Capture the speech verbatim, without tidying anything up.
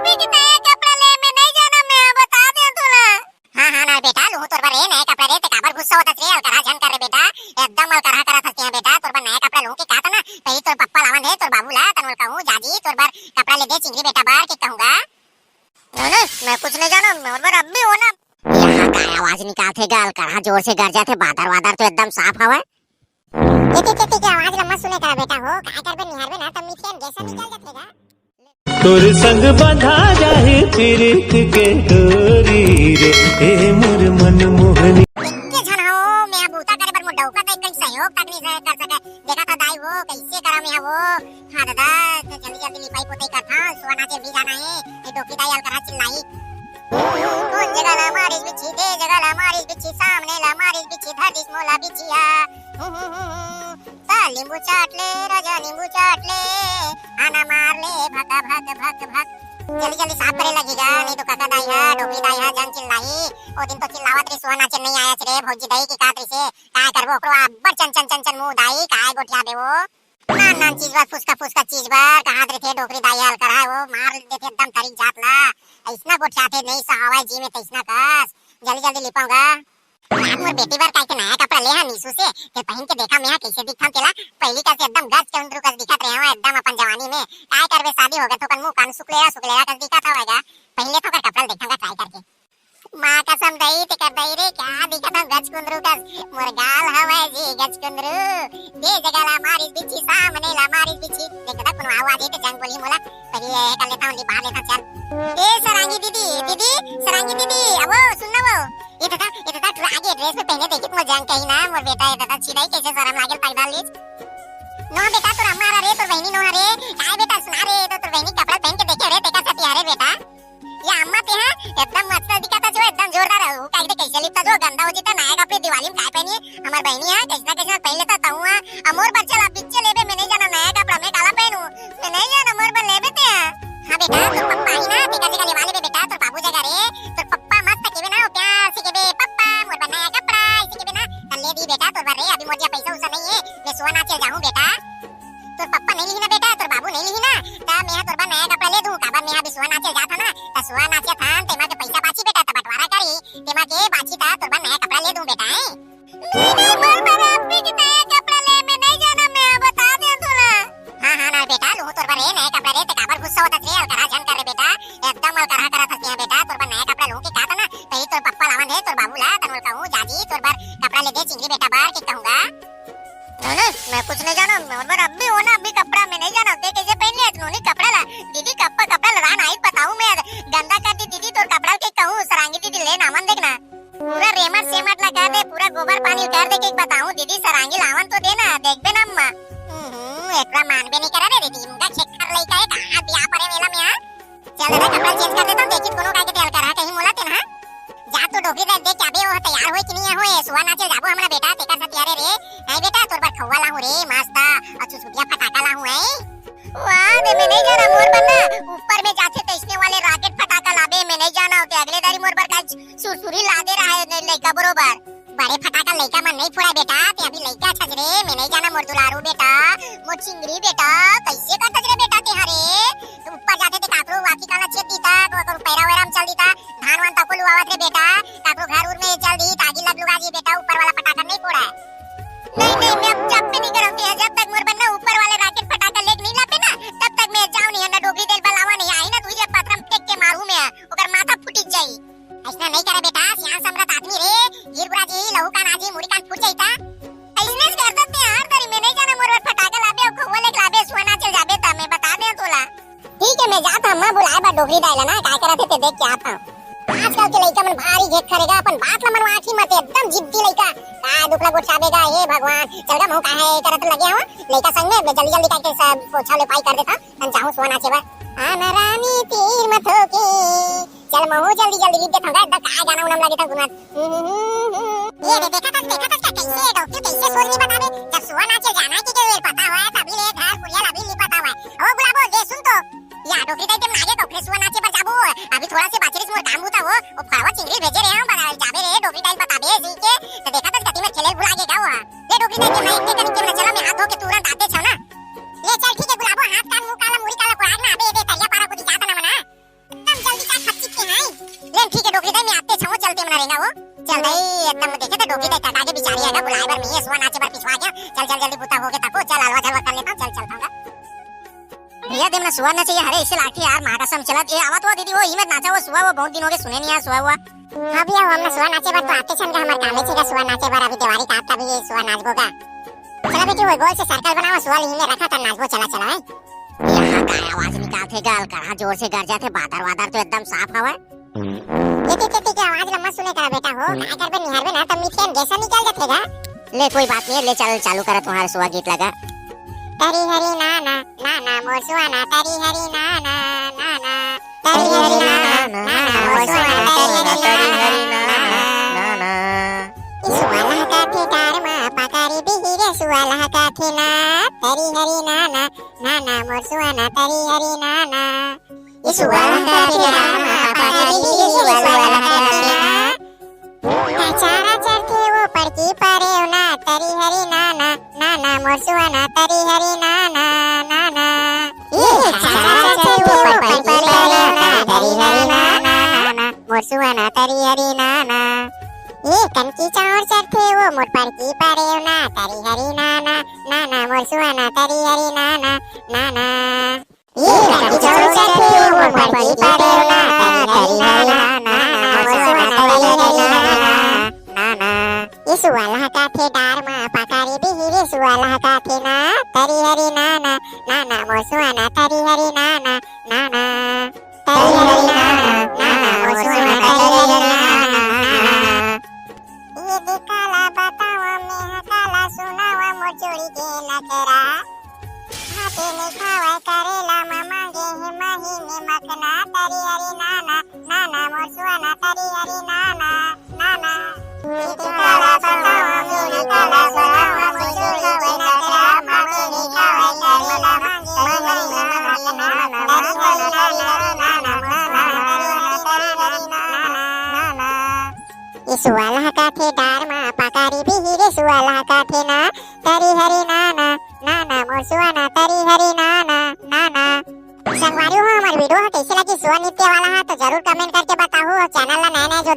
अभी के नया कपड़ा ले, मैं नहीं जाना, मैं बता दे तोला। हाँ, हाँ, ना बेटा, लूहूँ तोर बर रे, नया कपड़ा रे, ते काबर गुस्सा होत हस रे, अलकरहा झन कर रे बेटा, एकदम अलकरहा करत हस तेहा बेटा, तोर बर नया कपड़ा लूहूँ के कहा था ना, पहली तोर पप्पा लावन दे, तोर बाबू ला, तन ओला कहूँ, जा जी, तोर बर कपड़ा ले दे चिंगरी बेटा बर, के कहूँगा। नहीं, नहीं, मैं कुछ नहीं जाना, मोर बर अब भी हो ना। यहाँ का आवाज निकालथे गा, अलकरहा जोर से गरजाथे, बादर वादर तो एकदम साफ हवय। एक, एक, एक, एक आवाज ला मत सुने करा बेटा हो, काय करबे निहारबे ना, त मिथियन गैस निकल जाथे गा। तोर संग बंधा जाही पीरित के डोरी रे, ए मोर मन मोहनी। एके झन हो, मैं बूता करे बर मोर डौका तक कहीं सहयोग तक नहीं कर सके। देखा था दाई वो, कैसे करा मैं वो। हाँ दादा, तो जल्दी जल्दी लिपाई पोताई करथा, सुआ नाचे भी जाना है। ये डोकी दाई अलकरहा चिल्लाई। कोन जगह ला मारिस बिच्छी, ते जगह ला मारिस बिच्छी, सामने ला मारिस बिच्छी, धर दिस मोला बिच्छिया। हूँ, हूँ, हूँ, हूँ। ता नींबू चाट ले, राजा नींबू चाट ले, आना मार ले, भक, भक, भक, भक। जल्दी, जल्दी साफ करे लगेगा, नहीं तो कका दाई हा, डोकी दाई हा, जन चिल्लाई। ओ दिन तो चिल्लावत रही, सुआ नाचे नहीं आया रे, भौजी दाई की कात रही से, काय करबो ओकरो, अब्बड़ चन, चन, चन, चन मुंह दाई, काय गोठिया बे वो। नान नान चीज बर, फुसका फुसका चीज बर, कहात रहिथे डोकरी दाई अलकरहा, वो मार देथे एकदम तरिक जात ला। अइसना गोठियाथे, नइ सहावय जी में तइसना कस। जल्दी जल्दी लिपाऊंगा। आज मोर बेटी बर काय के नया कपड़ा ले हन मीशो से, ते पहिन के देखा मेहा कइसे दिखथन तेला। पहिली कस एकदम गज के उंदरू कस दिखत रहे हंव एकदम अपन जवानी में। काय करबे, शादी होगे थोकन मुंह कान सुकलेरा सुकलेरा कस दिखत हवय गा। पहिली थोकन कपड़ा ल देखंगा try करके। माँ कसम दई, तेकर दई रे, का दिखत हंव गजकुंदरू कस? मोर गाल हवय जी गजकुंदरू। दे जगह ला मारिस बिच्छी, सामने ला मारिस बिच्छी। देख दादा, कोनो आवाज हे ते जंग बोली मोला। पर ये कर लेता हूँ, लिपा लेता, चल। ए सरांगी दीदी, दीदी, सरांगी दीदी, अबो सुन ना वो। ये दादा, ये दादा, टुरा आगे dress में पहने देखी मोर जंग कहीं ना, मोर बेटा, ये दादा, छिदाई कैसे शरम लागेल पैदा लीच। नोहा बेटा, तोर अम्मा हरा रे, तोर बहिनी नोहा रे। काय बेटा, सुना रे, तो तोर बहिनी कपड़ा पहन के देखे रे, तेकर सती हरे बेटा। ये अम्मा ते हा एकदम मस्त दिखत हस, एकदम जोरदार। वो का कइसे लिपता जो गंदा हो जीता, नया कपड़े दिवाली में काय पहनी है? हमर बहिनी है, कइसना कइसना पहन लेता तहु हा। अ मोर बर चल, अब बिच्चे लेबे, मैं नहीं जाना नया कपड़ा, मैं काला पहनू, मैं नहीं जाना, मोर बर लेबे ते हा। हाँ बेटा, तोर पप्पा ही ना, तेकर जगह लेवा लेबे बेटा, तोर बाबू जगह रे। तोर पप्पा मस्त केबे ना, वो प्यार से केबे, "पप्पा, मोर बर नया कपड़ा", ऐसे केबे ना, त ले दी बेटा तोर बर रे, अभी मोर जगह पैसा उसा नहीं है, मैं सुआ नाचे जाहूँ बेटा। तोर पप्पा नहीं लिही ना बेटा, तोर बाबू नहीं लिही ना, त मेहा तोर बर नया कपड़ा ले दूं। काबर मेहा अभी सुआ नाचे जात हंव ना, त सुआ नाचे थान, तेमा के पैसा बाची बेटा, त बंटवारा करी, तेमा के बाची त तोर बर नया कपड़ा ले दूं बेटा, हैं? नहीं, नहीं, मोर बर अभी के नया कपड़ा ले, मैं नहीं जाना, मैं बता दे तोला। हाँ, हाँ, ना बेटा, लूहूं तोर बर रे, नया कपड़ा रे, ते काबर गुस्सा होत हस रे, अलकरहा झन कर रे बेटा, एकदम अलकरहा करत हस तेहा बेटा, तोर बर नया कपड़ा लूहूं के कहा था ना, पहली तोर पप्पा लावन दे, तोर बाबू ला, तन ओला कहूं, जा जी, तोर बर कपड़ा ले दे, चिंगरी बेटा बर, के कहूंगा। नहीं, नहीं, मैं कुछ नहीं जाना, मोर बर अभी हो ना, अभी कपड़ा मैं नहीं जाना, ते कैसे पहन लिया नोनी कपड़ा ला? दीदी, कप्पा कपड़ा ला, रान आई बताऊं मैं, गंदा कर दी दीदी, तोर कपड़ा के कहूं, सरांगी दीदी ले नामन देखना। पूरा रेमट सेमट ला कर दे, पूरा गोबर पानी कर दे, के बताऊं दीदी, सरांगी लावन तो देना, देखबे ना अम्मा। हम्म, एकरा मानबे नहीं करा रे दीदी, मुंगा खेखर लइका है, कहाँ बिया परे मेला में, हाँ? चल दादा, कपड़ा change कर देता हूँ, देखी कोनो काय के तेल करा कहीं मोला तेन, हाँ? जा तू डोकरी दाई देख के आबे, वो तैयार होए कि नहीं होए, सुआ नाचे जाबो हमला बेटा, तेकर साथ यारे रे। नहीं बेटा, तोर बर खौवा लाहूं रे, मस्त, और चुसुटिया फटाका लाहूं, हैं? वाह रे, मैं नहीं जाना मोर बर ना, ऊपर में जाथे तइसने वाले rocket फटाका लाबे, मैं नहीं जाना, ओते अगले दारी मोर बर का सुरसुरी ला दे रहा है, नहीं लइका बरोबर। बड़े फटाका लइका मन नहीं फोड़ा बेटा, ते अभी लइका छस रे, मैं नहीं जाना मोर दुलारू बेटा, मोर चिंगरी बेटा, कैसे करथस रे बेटा ते हरे? ऊपर जाथे ते काकरो वाकी काला छेद दीता, तो ओकर पैरा वैरा में चल दीता, धान वान तको लुआवत रे बेटा, काकरो घर उर में चल दी, तागी लग लुगा जी बेटा, ऊपर वाला फटाका नहीं फोड़ा। नहीं, नहीं, मैं अब जब भी नहीं करम, जब तक मोर बर ना ऊपर वाले rocket फटाका लेके नहीं लाबे ना, तब तक मैं जाऊं नहीं, ना डोकरी दाई ल बलावा नहीं, आई ना तुझे पथरा में फेंक के मारू मैं, ओकर माथा फूटी जाई। अइसना नहीं करे बेटा, सियान समरत आदमी रे, गिर बुरा जी, लहू कान आजी, मुड़ी कान फूट जाई ता। अइसने से करथस ते हर दरी, मैं नहीं जाना मोर बर फटाका लाबे, अउ खौवा लेके लाबे, सुआ नाचे ल जाबे त मैं बता दे तोला। ठीक है, मैं जात हंव, मैं बुलाए बर डोकरी दाई ला ना, काय करत हे ते देख के आत हंव। आजकल के लइका मन भारी घेत खरेगा, अपन बात ला मनवा आँखी मत, एकदम जिद्दी लइका। काय दुख ला गोठियाबे गा, हे भगवान। चल गा, महूं काहे करत लगे हंव, लइका संग में, मैं जल्दी जल्दी करके सब पोछा लिपाई कर देत हंव, तन जाहूं सुआ नाचे बर। आना रानी तीर मथो के, चल महूं जल्दी जल्दी लिख देत हंव गा, एकदम काय गाना उना म लगे था गुनगुनात। ये रे, देखत हस, देखत हस का, कैसे ये डौकी कैसे सोच नहीं बतावे? जब सुआ नाचे जाना है कि के पता हुआ है, तभी ले घर कुरिया ला भी नहीं पता हुआ है। ओ गुलाबो, दे सुन तो। या डोकरी दाई के मन आगे तो फिर सुआ नाचे बर जाबो। अभी थोड़ा से बाचे रे मोर काम बूता हो। ओ फड़वा चिंगरी भेजे रे हम बता, जाबे रे डोकरी दाई ल बताबे जी के। तो देखत हस कति में खेले भुला गे गा वो। ले डोकरी दाई के मन एक के कनी के मन चला, मैं हाथ धो के तुरंत आते छव ना। ले चल ठीक है गुलाबो, हाथ कान मुंह काला मुड़ी काला कोड़ाक ना, अबे ये दे तरिया पारा कुदी जात ना मना। ना वो। चल भाई, एकदम देखे तो डोकी देख के बिचारी हे ना, बुलाए बर नहीं हे, सुआ नाचे बर पिछवा गया। चल, चल, जल्दी बुता हो के तको, चल, हलवा झलवा कर लेता हूँ, चल, चलता हूँ। भैया, देख ना, सुआ नाचे हरे, इसे लाठी यार, माता सम चलत, ए, आवत वो दीदी, वो ही मत नाचा, वो सुआ, वो बहुत दिन हो गए सुने नहीं यार, सुआ हुआ। हाँ भैया, वो हमने सुआ नाचे बर तो आते छन का, हमारे काम में छेगा सुआ नाचे बर, अभी देवारी का आता भी ये सुआ नाचबो का। चला बेटी, वो गोल से सर्कल बनावा, सुआ लिही में रखा था, नाचबो, चला, चला, है। यहाँ का आवाज निकालथे गा, कहाँ जोर से गरजाथे, बादर वादर तो एकदम साफ हवय। ये, ये, ये, ये, आवाज लम्बा सुने करा बेटा हो, काय करबे निहारबे ना, त मिथियन गैसा निकल जाथे गा। ले कोई बात नहीं, ले चल चालू करा तुम्हारा सुआ गीत लगा। तरी हरी ना ना, ना ना मोर सुआ ना, तरी हरी ना ना, ना ना। तरी हरी ना ना, ना ना मोर सुआ ना, तरी हरी ना ना, ना ना। ई सुआ लहकाथे डार मा, पकारी बिहिरे सुआ लहकाथे ना, तरी हरी ना ना, ना ना मोर सुआ ना, तरी हरी ना ना। ई सुआ लहकाथे डार मा, पकारी बिहिरे सुआ लहकाथे ना। चारा चरथे वो पड़की परेव ना, तरी हरी ना ना, ना ना मोर सुआ ना, तरी हरी ना ना, ना ना। ए चारा चरथे वो पड़की परेव ना, तरी हरी ना ना, ना ना मोर सुआ ना, तरी हरी ना ना। ए कनकी चाउर चरथे वो मोर पड़की परेव ना, तरी हरी ना ना, ना ना मोर सुआ ना, तरी हरी ना ना, ना ना। ए कनकी चाउर चरथे वो मोर पड़की परेव ना, तरी हरी ना ना, ना ना मोर सुआ ना, तरी हरी ना ना, ना ना। ए सुआ लहकाथे डार मा, पकारी बिहिरे सुआ लहकाथे ना, तरी हरी ना ना, ना ना मोर सुआ ना, तरी हरी ना ना, ना ना। तरी हरी ना ना, ना ना मोर सुआ ना, तरी हरी ना ना, ना ना। ये दे काला बतावा, मैं हा काला सुनावा, मोर जोड़ी के नखरा। हाथे में खावा करेला, मा मांगे हे महीने मखना, तरी हरी ना ना, ना ना मोर सुआ ना, तरी हरी ना ना, ना ना। ये दे काला बतावा, मैं हा काला सुनावा, मोर जोड़ी के नखरा। हाथे में खावा करेला, मांगे हे महीने मखना, तरी हरी ना ना, ना ना मोर सुआ ना, तरी हरी ना ना, ना ना। ए सुआ लहकाथे डार मा, पकारी बिहिरे सुआ लहकाथे ना, तरी हरी ना ना, ना ना मोर सुआ ना, तरी हरी ना ना, ना ना। संगवारी हो, हमार video ह कैसे लगी सुआ नृत्य वाला ह, तो जरूर comment करके बताहू। और channel ला नए नए जो